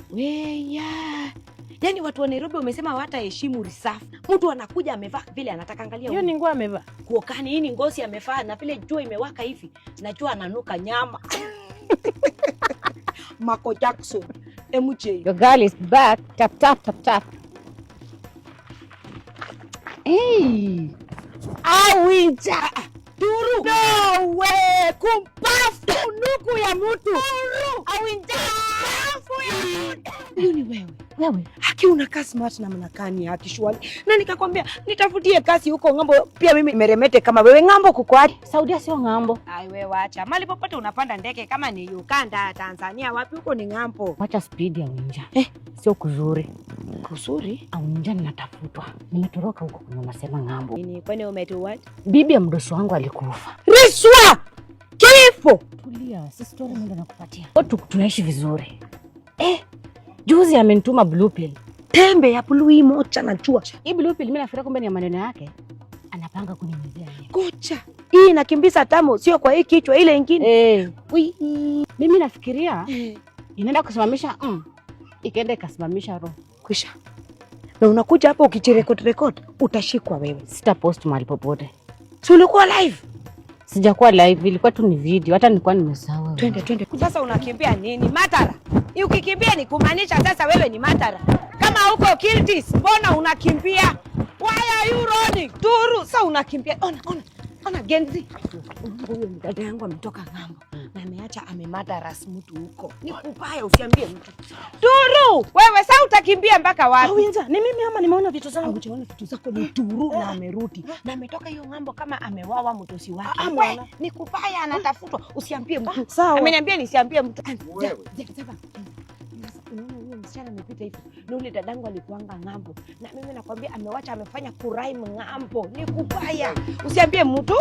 Weya. Yaani watu wa Nairobi wamesema hawataheshimu reserve. Mtu anakuja amevaa vile anataka, angalia Hiyo huyu. Ni nguo amevaa. Kuokani, hii ni ngozi amevaa na vile jua imewaka hivi. Najua ananuka nyama. Michael Jackson, MJ. Your girl is back. Tap tap tap tap. Hey. Awinja. Turu. No way. Kumpafu nuku ya mtu. Awinja. Huyu ni wewe. Wewe. Haki, unakaa smart na mnakani haki shwali. Na nikakwambia nitafutie kazi huko ng'ambo, pia mimi meremete kama wewe. Ng'ambo kuko wapi? Saudia sio ng'ambo. Ai, wewe wacha. Mali popote unapanda ndege, kama ni Uganda, Tanzania, wapi huko ni ng'ambo. Wacha speed ya Winja. Eh. Sio kuzuri. Kuzuri? Awinja, ninatafutwa. Nimetoroka huko kwenye unasema ng'ambo. Nini, kwani umetu what? Bibi ya mdosi wangu alikufa. Riswa! Kifo! Tulia, si story mimi ndo nakupatia. Watu tunaishi vizuri. Eh, juzi amenituma blue pill. Tembe ya blue hii moja najua. Hii blue pill mimi nafikiria kumbe ni ya maneno yake. Anapanga kunimezea mimi. Kocha. Hii inakimbiza damu sio kwa hii kichwa, ile ingine. Eh, Ui. Mimi nafikiria inaenda kusimamisha ikaenda ikasimamisha roho. Kwisha. Na unakuja hapo ukijirecord record, utashikwa wewe. Sita post mahali popote. Si ulikuwa live? Sijakuwa live, ilikuwa tu ni video, hata nilikuwa nimesahau. Twende, twende. Sasa unakimbia nini? Matara. Ukikimbia ni kumaanisha sasa wewe ni matara. Kama uko Kiltis, mbona unakimbia? Why are you running? Turu, sasa unakimbia. Ona, ona. Ona Genzi. Huyo dada yangu ametoka ng'ambo na ameacha amemadaras mtu huko. Ni kubaya, usiambie mtu. Turu, wewe sasa utakimbia mpaka wapi? Awinja, ni mimi ama nimeona vitu zangu? Hujaona vitu zako, ni Turu na amerudi na ametoka hiyo ng'ambo kama amewawa mtosi wake. Ah, We, mwana. ni kubaya, anatafutwa, usiambie mtu. Sawa. Ameniambia nisiambie mtu. Wewe. Sasa unaona huyo msichana amepita hivi na ule dadangu alikuanga ng'ambo, na mimi nakwambia amewacha amefanya crime ng'ambo. Ni kubaya, usiambie mtu.